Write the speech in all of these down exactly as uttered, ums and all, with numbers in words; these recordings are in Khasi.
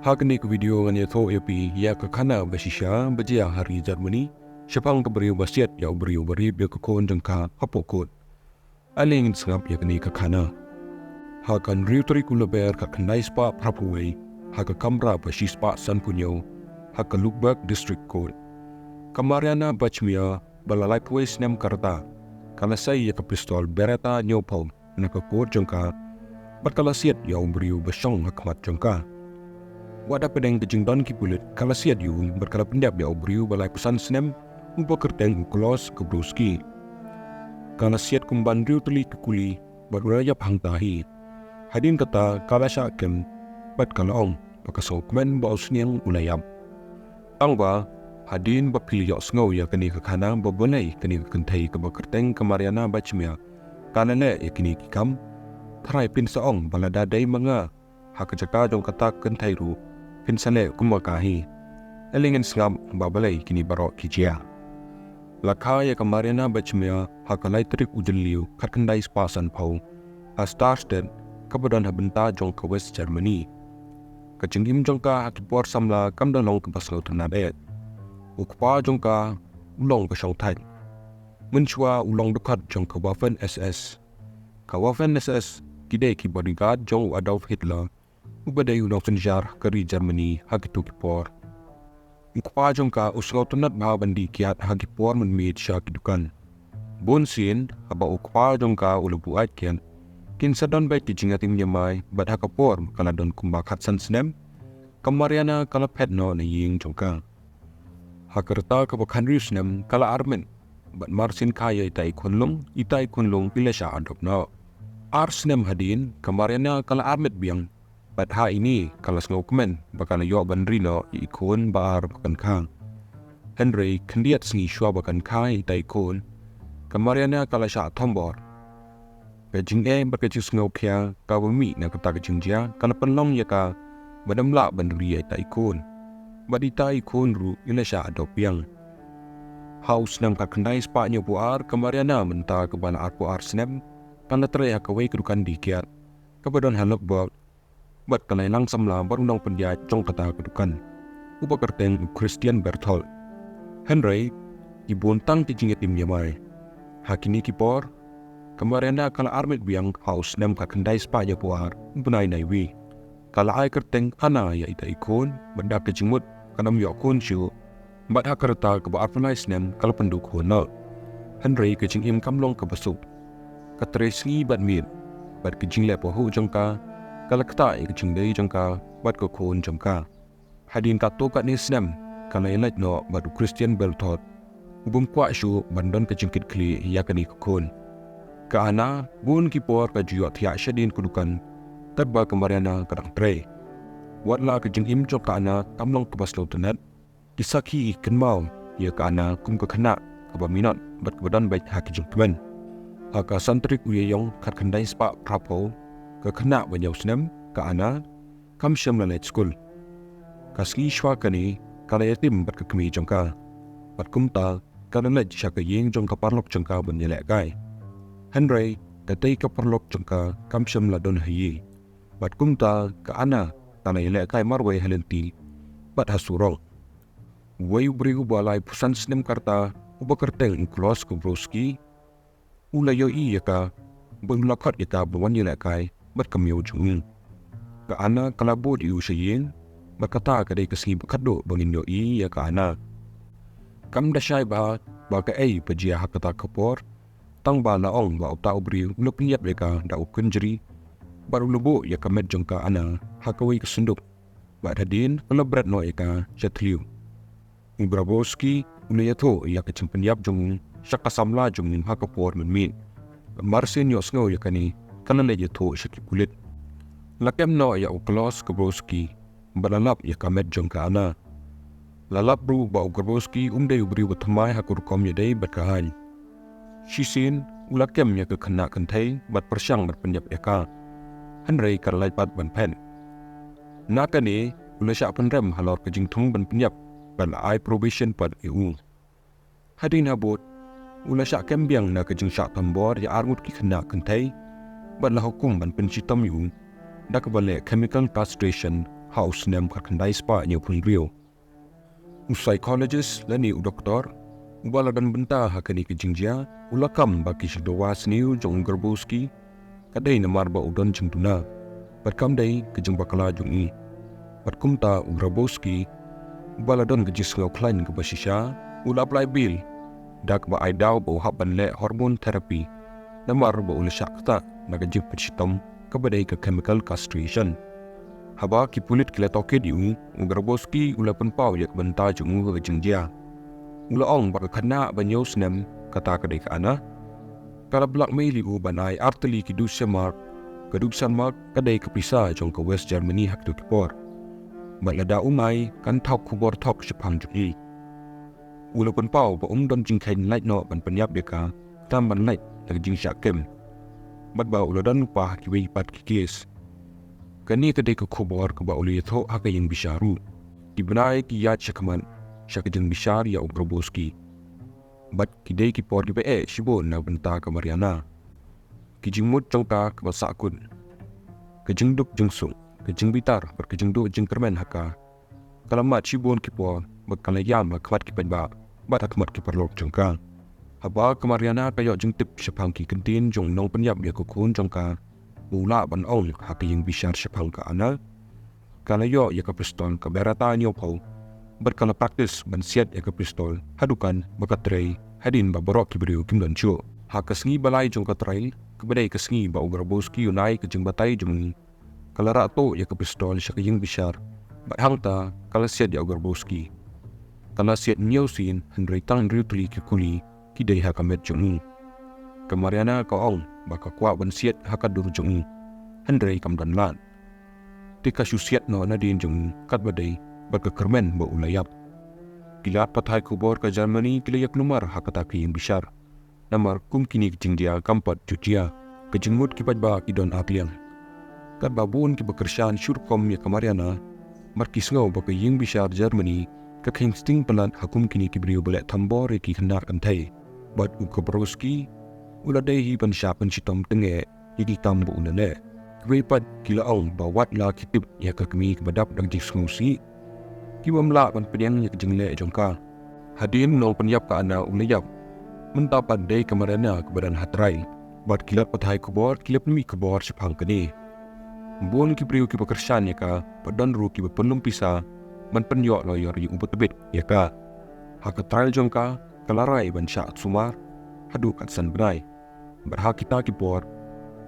Ha kane ka video ngan ïathuh ïa phi ïa ka khana ba shisha ba jia ha ri Germany shaphang ka briew ba siat ïa u briew ba rip ïa ka khun jong ka hapoh kot. Ale ngin sngap ïa kane ka khana. Ha ka hynriew tarik u Lber khatkhyndai spah phra phew wei, ha ka kamra ba shispah sanphew hynñiew, ha ka Luckenbach District Court, ka Mariana Bachmeier ba la laiphew wei snem ka rta, ka la sei ïa ka pistol Beretta hynñiewphew na ka kot jong ka, bad ka la siat ïa u briew ba shong ha khmat jong ka. Wat hapdeng ka jingdon ki pulit, ka la siat ïa u bad ka la pynïap ïa u briew ba laiphew san snem, uba kyrteng u Klaus Grabowski. Ka la siat kumba hynriew tylli ki kuli bad u la ïap hangta hi. Hadien kata ka la shah kem bad ka la ong ba ka sngewkmen ba u sniang u la ïap. Tangba hadien ba phi la ïohsngew ïa kane ka khana ba balei kane ka kynthei kaba kyrteng ka Mariana Bachmeier ka la leh ïa kine ki kam, tharai phin sa ong ba lada dei ma nga ha ka jaka jong kata ka kynthei ruh, phin sa leh kumba ka hi. Ale ngin sngap ba balei kine baroh ki jia. La kha ïa ka Mariana Bachmeier ha ka lai tarik u Jylliew khatkhyndai spah sanphew ha Stahlstadt, kaba don ha bynta jong ka West Germany. Ka jingim jong ka ha ki por samla kam da long kaba sngewtynnad eh. U kpa jong ka u long ba shongthait. Mynshuwa u long dkhot jong ka Waffen-S S. Ka Waffen-S S ki dei ki bodyguard jong u Adolf Hitler, uba dei u nongsynshar ka ri Germany ha kito ki por. U kpa jong ka u sngewtynnad bha ban dih kiad ha ki por mynmiet sha ki dukan. Bunsien haba u kpa jong ka u la buaid kiad, kin sa don beit ki jingïatim ïamai, bad ha ka por ka la don kumba khatsan snem, ka Mariana ka la phet noh na ïing jong ka. Ha ka rta kaba khathynriew snem ka la armet, bad mar syn kha ïa ita i khunlung, ita i khunlung i la shah adopt noh. Ar snem hadien ka Mariana ka la armet biang, bad ha ine ka la sngewkmen ba ka la ïoh ban ri noh ïa i khun ba ar ba kan kha. Hynrei khyndiat sngi shuwa ba kan kha ïa ita i khun, ka Mariana ka la shah thombor. Ka jingeh bad ka jingsngewkhia kaba mih na kata ka jingjia ka la pynlong ïa ka ba ym lah ban ri ïa ita i khun. Bad ita i khun ruh i la shah adopt biang. Ha u snem khatkhyndai spah hynñiewphew ar ka Mariana mynta kaba la arphew ar snem, ka la trei ha kawei ka dukan dih kiad kaba don ha Luckenbach, bad ka la ïalang samla bad u nongpynïaid jong kata ka dukan, uba kyrteng u Christian Berthold. Hynrei ki bun tang ki jingïatim ïamai. Ha kine ki por ka Mariana ka la armet biang ha u snem khatkhyndai spah hynñiewphew ar u bnai Naiwieng. Ka la ai kyrteng Anna ïa ita i khun, bad da ka jingmut kan ym ïoh khun shuh. Bad ha ka rta kaba arphew lai snem ka la pynduh khun noh. Hynrei ka jingim kam long kaba suk. Ka trei sngi bad miet, bad ka jingleh pahuh jong ka ka la ktah ïa ka jingdei jong ka bad ka khun jong ka. Hadien katto katne snem ka la ïaleit noh bad u Christian Berthold, u bym kwah shuh ban don ka jingkitkhlieh ïa kane ka khun. Ka Anna bun ki por ka ju ïohthiah shadien ka dukan katba ka Mariana ka dang trei. Wat la ka jingim jong ka Anna kam long kaba sngewtynnad, ki sakhi ki kynmaw ïa ka Anna kum ka khynnah kaba minot bad kaba don beit ha ki jingkmen. Ha ka san tarik u Ïaïong khatkhyndai spah phraphew, ka khynnah ba hynñiew snem ka Anna kam shym la leit skul. Ka sngi shuwa kane ka la ïatim bad ka kmie jong ka, bad kumta ka la leit sha ka ïing jong ka paralok jong ka ban ïalehkai. Hynrei katei ka paralok jong ka kam shym la don ha ïing, bad kumta ka Anna ka la ïalehkai marwei ha lynti bad ha surok. Uwei u briew uba laiphew san snem ka rta, uba kyrteng u Klaus Grabowski, u la ïohi ïa ka bad u la khot ïa ka ban wan ïalehkai bad ka miaw jong u. Ka Anna ka la bud ïa u sha ïing bad kata ka dei ka sngi ba khatduh ba ngin ïohi ïa ka Anna. Kam da shai bha ba kaei ba jia ha kata ka por, tangba la ong ba uta u briew u la pynïap ïa ka da u kynjri bad u la buh ïa ka met jong ka Anna ha kawei ka synduk, bad hadien u la bret noh ïa ka sha thliew. U Grabowski u la ïathuh ïa ka jingpynïap jong u sha ka samla jong u ha ka por mynmiet. Mar syn ïohsngew ïa kane ka la leit ïathuh sha ki pulit. La kem noh ïa u Klaus Grabowski bad la lap ïa ka met jong ka Anna. La lap ruh ba u Grabowski um dei u briew ba thymmai ha ka rukom ïadei bad ka aiñ. Shisien u la kem ïa ka khynnah kynthei bad pyrshang ban pynïap ïa ka, hynrei ka la lait pat ban phet. Na kane u la shah pynrem halor ka jingthung ban pynïap bad la ai probation pat ïa u. Hadien habud u la shah kem biang na ka jingshah thombor ïa arngut ki khynnah kynthei bad la hukum ban pynshitom ïa u da kaba leh chemical castration ha u snem khatkhyndai spah hynñiewphew hynriew. U psychologist lane u doktor uba la don bynta ha kane ka jingjia u la kam ba ki shadawa sniew jong u Grabowski ka dei namar ba u don jingduna bad kam dei ka jingbakla jong u. Bad kumta u Grabowski uba la don ka jingsngew khlaiñ kaba shisha u la apply bail da kaba ai daw ba u hap ban leh hormone therapy namar ba u la shah ktah na ka jingpynshitom kaba dei ka chemical castration. Haba ki pulit ki la tohkit ïa u, u Grabowski u la pynpaw ïa ka bynta jong u ha ka jingjia. U la ong ba ka khynnah ba hynñiew snem, kata ka dei ka Anna, ka la blackmail ïa u ban ai ar tylli ki Deutsche Mark. Ka Deutsche Mark ka dei ka pisa jong ka West Germany ha kito ki por. Bad lada um ai kan thaw khubor thok shaphang jong u. U la pynpaw ba um don jingkheiñ lait noh ban pynïap ïa ka, tam ban lait da ka jingshah kem. Bad ba u la don lypa ha kiwei pat ki kes. Kane ka dei ka khubor kaba u la ïathuh ha ka ïing bishar ruh. Ki bnai ki ïaid shakhmat sha ka jingbishar ïa u Grabowski. Bad ki dei ki por kiba eh shibun na bynta ka Mariana. Ki jingmut jong ka kaba sahkut, ka jingduk jingsuk, ka jingbitar bad ka jingduh jingkyrmen ha ka. Ka la mad shibun ki por bad ka la ïam ha khmat ki paidbah bad ha khmat ki paralok jong ka. Haba ka Mariana ka ïoh jingtip shaphang ki kyntien jong u nongpynïap ïa ka khun jong ka ba u lah ban ong ha ka ïing bishar shaphang ka Anna, ka la ïoh ïa ka pistol ka Beretta hynñiewphew bad ka la practice ban siat ïa ka pistol ha dukan ba ka trei hadien ba baroh ki briew kim don shuh. Ha ka sngi ba lai jong ka trial kaba dei ka sngi ba u Grabowski u nai ka jingbatai jong u, ka la rah tuh ïa ka pistol sha ka ïing bishar bad hangta ka la siat ïa u Grabowski. Ka la siat hynñiew sien hynrei tang hynriew tylli ki kuli ki dei ha ka met jong u. Ka Mariana ka ong ba ka kwah ban siat ha ka dur jong u hynrei kam don lad. Te ka shu siat noh nadien jong u katba dei bad ka kyrmen ba u la ïap. Ki lad pathai khubor ka Germany ki la ïakynumar ha kata ka ïing bishar. Namar kum kine ki jingjia kam pat ju jia, ka jingmut ki paidbah ki don arliang. Katba bun kiba kyrshan shu rukom ïa ka Mariana, mar ki sngew ba ka ïing bishar Germany ka kheiñ sting palat ha kum kine ki briew ba leh thombor ïa ki khynnah kynthei. Bad u Grabowski u la dei hi ban shah pynshitom tyngeh ïa ki kam ba u la leh. Kiwei pat ki la ong ba wat la ki tip ïa ka kmie kaba dap da ka jingsngewsih, ki bym lah ban pdiang ïa ka jingleh jong ka. Hadien u nongpynïap ka Anna u la ïap, mynta pat dei ka Mariana kaba don ha trai. Bad ki lad pathai khubor ki la pynmih khubor shaphang kane. Bun ki briew kiba kyrshan ïa ka bad don ruh kiba pynlum pisa ban pynïoh lawyer ïa u ba tbit ïa ka. Ha ka trial jong ka ka la rai ban shah sumar haduh khatsan bnai. Bad ha kita ki por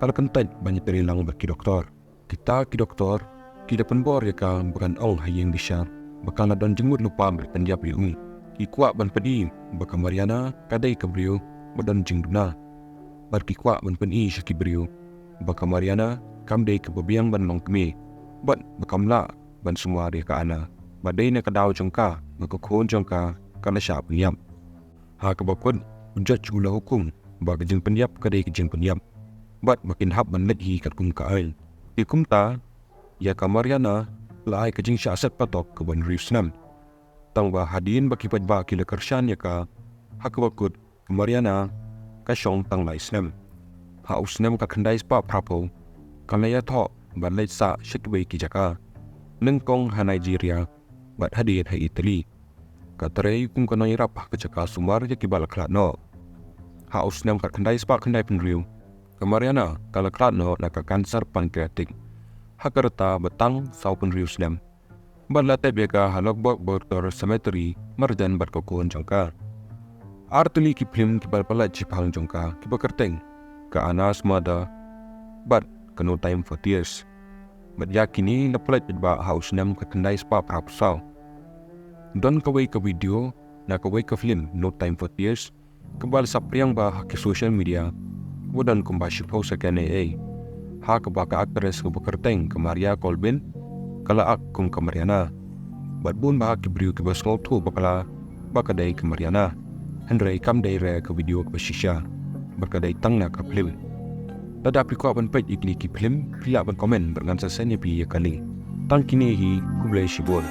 ka la kyntait ban ïatrei lang bad ki doktor. Kita ki doktor ki la pynbor ïa ka ba kan ong ha ïing bishar ba ka la don jingmut lypa ban pynïap ïa u. Ki kwah ban pyni ba ka Mariana ka dei ka briew ba don jingduna. Bad ki kwah ban pyni sha ki briew ba ka Mariana kam dei kaba biang ban long kmie bad ba kam lah ban sumar ïa ka Anna. Ba dei na ka daw jong ka ba ka khun jong ka ka la shah pynïap. Ha kaba kut, u judge u la hukum ba ka jingpynïap ka dei ka jingpynïap bad ba kin hap ban leit hi katkum ka aiñ. Te kumta ïa ka Mariana la ai ka jingshah set patok kaba hynriew snem. Tang ba hadien ba ki paidbah ki la kyrshan ïa ka, ha kaba kut ka Mariana ka shong tang lai snem. Ha u snem khatkhyndai spah phraphew ka la ïathoh ban leit sah sha kiwei ki jaka, nyngkong ha Nigeria bad hadien ha Italy. Ka trei kum ka nongïarap ha ka jaka sumar ïa kiba la khlad noh. Ha u snem khatkhyndai spah khyndaiphew hynriew ka Mariana ka la khlad noh na ka cancer pancreatic ha ka rta ba tang sawphew hynriew snem. Bad la tep ïa ka ha Lockwood Border Cemetery marjan bad ka khun jong ka. Ar tylli ki phlim kiba la pyllait shaphang jong ka kiba kyrteng Ka Anna's Mother bad ka No Time for Tears. Bad ïa kine la pyllait bad ha u snem khatkhyndai spah phraphew saw. Don kawei ka video na kawei ka phlim No Time for Tears kaba la saphriang bha ha ki social media, kaba don kumba shiphew second ei ei, ha kaba ka actress kaba kyrteng ka Maria Colvin ka la act kum ka Mariana. Bad bun bha ki briew kiba sngewthuh bakla ba ka dei ka Mariana. Hynrei kam dei re ka video kaba shisha, bad ka dei tang na ka phlim. Lada phi kwah ban peit ïa kine ki phlim, phi lah ban comment bad ngan sa send ïa phi ïa ka link. Tang kine hi, khublei shibun.